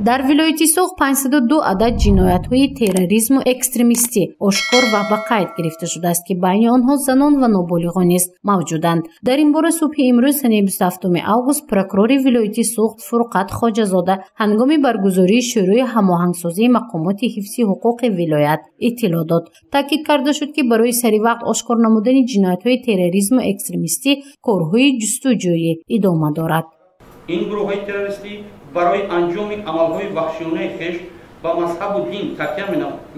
Дар вилояти Суғд 502 адад ҷиноятҳои терроризму экстремистӣ ошкор ва ба қайд гирифта шудааст, ки байни онҳо занон ва ноболиғон низ мавҷуданд. Дар ин бора субҳи имрӯз, санаи 27 август, прокурори вилояти Суғд Фурқат Хоҷазода ҳангоми баргузории шӯрои ҳамоҳангсозии мақомоти ҳифзи ҳуқуқи вилоят иттилоъ дод. Таъкид карда шуд, ки барои саривақт ошкор намудани ҷиноятҳои терроризму экстремистӣ корҳои ҷустуҷӯӣ идома дорад. Ин гурӯҳҳои террористӣ барои анҷоми амалҳои ваҳшиёнаи хеш ба мазҳабу дин такя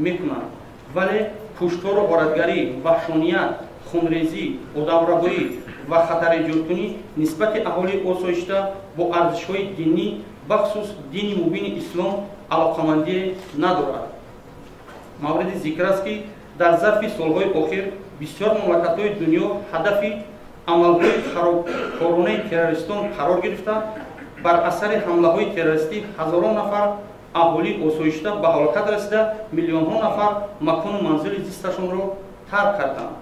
мекунанд, вале куштору ғоратгарӣ, ваҳшоният, хунрезӣ, одамрабоӣ ва хатареҷодкунӣ нисбати аҳолии осоишта бо арзишҳои динӣ, бахусус дини мубини ислом, алоқамандие надорад. Мавриди зикр аст, ки дар зарфи солҳои охир бисёр мамлакатҳои дунё ҳадафи амалҳои харобкоронаи террористон қарор гирифта, бар асари ҳамлаҳои террористӣ ҳазорон нафар аҳолии осоишта ба ҳалокат расида, миллионҳо нафар макону манзили зисташонро тарк карданд.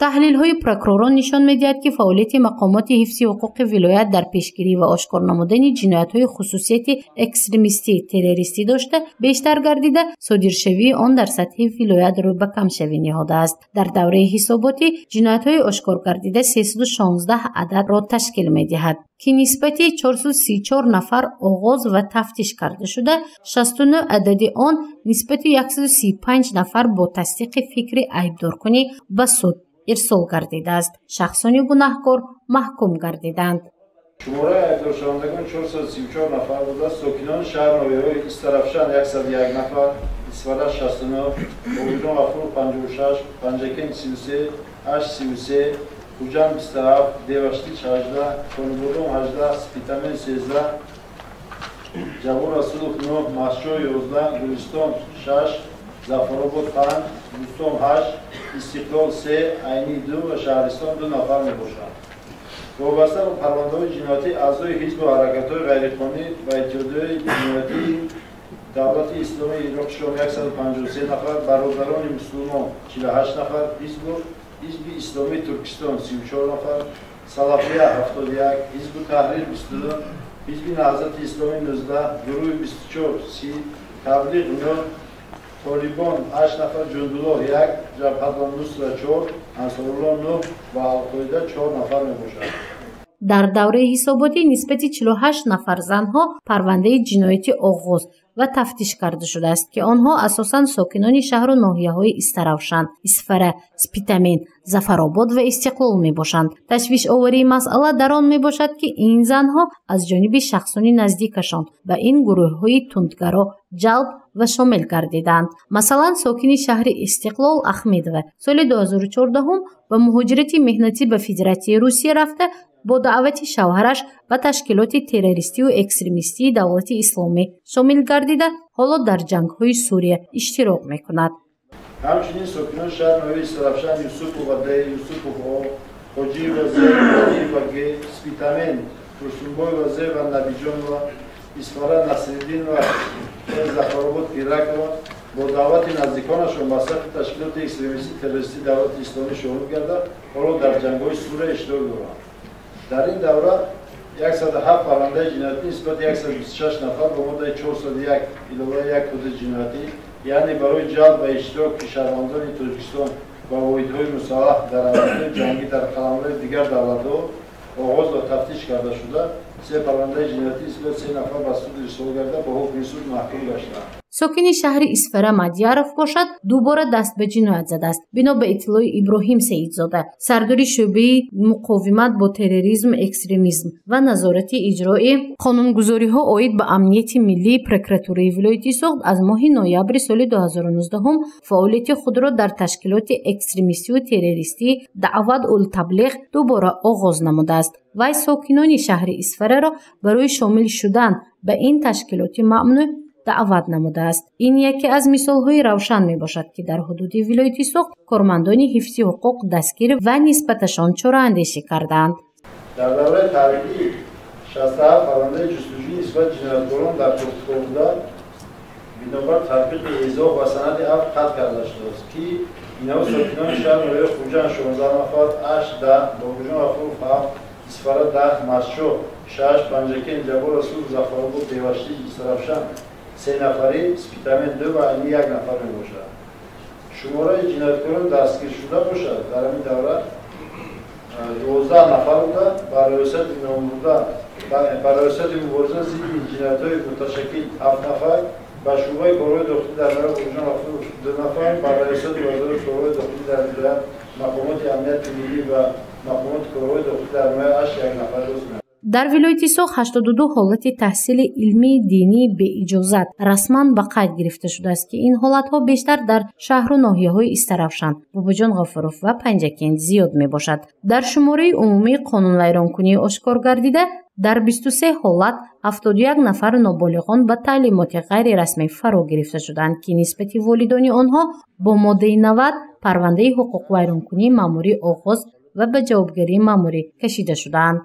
Таҳлилҳои прокуророн нишон медиҳад, ки фаъолияти мақомоти ҳифзи ҳуқуқи вилоят дар пешгирӣ ва ошкор намудани ҷиноятҳои хусусияти экстремистӣ, террористӣ дошта бештар гардида, содиршавии он дар сатҳи вилоят рӯ ба камшавӣ ниҳодааст. Дар давраи ҳисоботӣ ҷиноятҳои ошкор гардида 316 ададро ташкил медиҳад, ки нисбати 434 нафар оғоз ва тафтиш карда шуда, 69 адади он нисбати 135 нафар бо тасдиқи фикри айбдоркунӣ ба суд ирсол гардидааст. Шахсони гунаҳкор маҳкум гардиданд. Шумораи айбдоршавандагон 434 нафар буда, сокинони шаҳр ноҳияҳои Истарафшан 101 нафар, Исфара 69, Бобуҷон Ғафуров 56, Панҷакент 33, Ашт 33, Хуҷанд 27, Деваштич 18, Конибодом 18, Спитамен 13, Ҷаббор Расулов 9, Мастчоҳ 11, Гулистон 6, Зафаробод 5, Бӯстон 8, Истиқлол 3, Айнӣ 2 ва Шаҳристон 2 нафар мебошанд. Вобаста ба парвандаҳои ҷиноятӣ аъзои ҳизбу ҳаракатҳои ғайриқонунӣ ва иттиҳодияи ҷиноятии Давлати Исломии Ироқи Шом 153 нафар, Бародарони мусулмон 48 нафар, Ҳизби Исломии Туркистон 34 нафар, Салафия 71, Ҳизбу Таҳрир 22, Ҳизби Наҳзати Исломӣ 19, Гурӯҳи 24 30, Таблиғ 9, Толибон 8 нафар, Ҷундуллоҳ 1, Ҷабҳат-ан-Нусра 4, Ансоруллоҳ 9 ва Алқоида 4 нафар мебошанд. Дар давраи ҳисоботӣ нисбати 48 нафар занҳо парвандаи ҷиноятӣ оғоз ва тафтиш карда шудааст, ки онҳо асосан сокинони шаҳру ноҳияҳои Истаравшан, Исфара, Спитамен, Зафаробод ва Истиқлол мебошанд. Ташвишоварии масъала дар он мебошад, ки ин занҳо аз ҷониби шахсони наздикашон ба ин гурӯҳҳои тундгаро ҷалб ва шомил гардиданд. Масалан, сокини шаҳри Истиқлол Ахмедова соли 2014 ба муҳоҷирати меҳнатӣ ба Федератсияи Русия рафта, бо даъвати шавҳараш ба ташкилоти террористию экстремистии Давлати Исломӣ шомил гардида, ҳоло дар ҷангҳои Сурия иштирок мекунад. Ҳамчунин сокинони шаҳр ноҳияи Истаравшан Юсупова Д, Юсупов О, Ҳоҷиева З, Алиева Г, Спитамен, Турсунбоева З ва Набиҷонова, Исфара Насриддинова, Зафаробод Пиракова бо даъвати наздиконашон ба сафи ташкилоти экстремистӣ террористии Давлати Исломӣ шомил гарда, ҳоло дар ҷангҳои Сурия иштирок доранд. Дар ин давра 107 парвандаи ҷиноятӣ нисбати 126 нафар ба моддаи 401 иловаи 1 кодекси ҷиноятӣ, яъне барои ҷалб ва иштироки шаҳрвандони Тоҷикистон ба воҳидҳои мусаллаҳ дар амалиётҳои ҷангӣ дар қаламрави дигар давлатҳо оғоз ва тафтиш карда шуда, 3 парвандаи ҷиноятӣ нисбати 3 нафар ба суд ирсол гарда, ба ҳукми суд маҳкум гаштанд. Сокини шаҳри Исфара Мадияров бошад, дубора даст ба ҷиноят задааст. Бино ба иттилои Иброҳим Саидзода, сардори шӯъбаи муқовимат бо терроризму экстремизм ва назорати иҷрои қонунгузориҳо оид ба амнияти миллии прокуратураи вилояти Суғд, аз моҳи ноябри соли 2019 фаъолияти худро дар ташкилоти экстремистию террористии Даъват-ул-Таблиғ дубора оғоз намудааст. Вай сокинони шаҳри Исфараро барои шомил шудан ба ин ташкилоти мамнӯъ даъват намудааст. Ин яке аз мисолҳои равшан мебошад, ки дар ҳудуди вилояти Суғд кормандони ҳифзи ҳуқуқ дастгир ва нисбаташон чораандешӣ кардаанд. Дар давраи таърихӣ 67 парвандаи ҷустуҷӯӣ нисбат ҷинояткорон дар кофтуков буда, бинобар татбиқи эзоҳ ва санади афв қатъ карда шудааст, ки инҳо сокинони шаҳр ноҳияи Хуҷанд 16 нафар, Ашт 10, Бобуҷон Ғафуров 7, Исфара 10, Мастчоҳ 6, Панҷакент, Ҷаббор Расулов, Зафаробод, Деваштич, Истаравшан 3 нафари, Спитамен 2 ва Айнӣ 1 нафар мебошад. Шумораи ҷинояткорон дастгиршуда бошад дар ҳамин давра 12 нафар буда, ба раёсати номбурда ба раёсати мубориза зидди ҷиноятҳои муташаккил 7 нафар, ба шӯъбаи корҳои дохилӣ дар ноҳияи Бобоҷон Ғафуров 2 нафар, ба раёсати вазорати корҳои дохилӣ дар вилоят, мақомоти амнияти миллӣ ва мақомоти корҳои дохилӣ дар ноҳияи Ашт 1 нафар рост меояд. Дар вилояти Суғд 82 ҳолати таҳсили илмии динии беиҷозат расман ба қайд гирифта шудааст, ки ин ҳолатҳо бештар дар шаҳру ноҳияҳои Истаравшан, Бобоҷон Ғафуров ва Панҷакент зиёд мебошад. Дар шумораи умумии қонунвайронкунии ошкор гардида, дар 23 ҳолат 71 нафар ноболиғон ба таълимоти ғайрирасмӣ фаро гирифта шуданд, ки нисбати волидони онҳо бо моддаи 90 парвандаи ҳуқуқвайронкунии маъмурӣ оғоз ва ба ҷавобгарии маъмурӣ кашида шудаанд.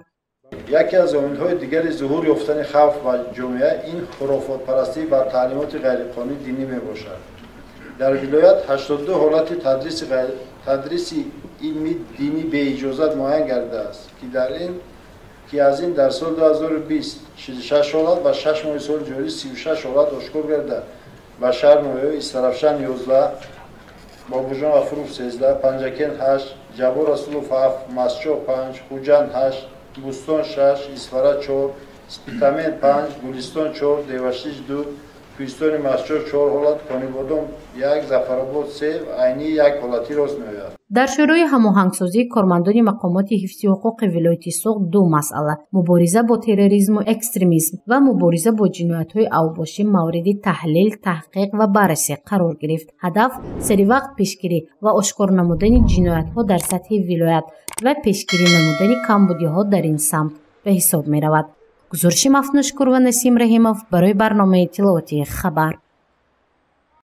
Яке аз омилҳои дигари зуҳур ёфтани хавф ба ҷомеа ин хурофотпарастӣ ва таълимоти ғайриқонунии динӣ мебошад. Дар вилоят 82 ҳолати тадриси илми динӣ беиҷозат муайян гардидааст, ки аз ин дар соли 2020 46 ҳолат ва 6 моҳи соли ҷорӣ 36 ҳолат ошкор гардида, ба шаҳр ноҳияҳои Истаравшан 11, Бобоҷон Ғафуров 13, Панҷакент 8, Ҷаббор Расулов 7, Мастчоҳ 5, Хуҷанд 8, Бӯстон 6, Исфара 4, Спитамен 5, Гулистон 4, Деваштич 2, Кӯҳистони Мастчоҳ 4 ҳолат, Конибодом 1, Зафаробод 3, Айнӣ 1 ҳолатӣ рост меояд. Дар шӯрои ҳамоҳангсозии кормандони мақомоти ҳифзи ҳуқуқи вилояти Суғд ду масъала мубориза бо терроризму экстремизм ва мубориза бо ҷиноятҳои авбошӣ мавриди таҳлил, таҳқиқ ва баррасӣ қарор гирифт. Ҳадаф серивақт пешгирӣ ва ошкор намудани ҷиноятҳо дар сатҳи вилоят ва пешгирӣ намудани камбудиҳо дар ин самт ба ҳисоб меравад. Гузориши Мафнушкур ва Насим Раҳимов барои барномаи иттилоотии Хабар.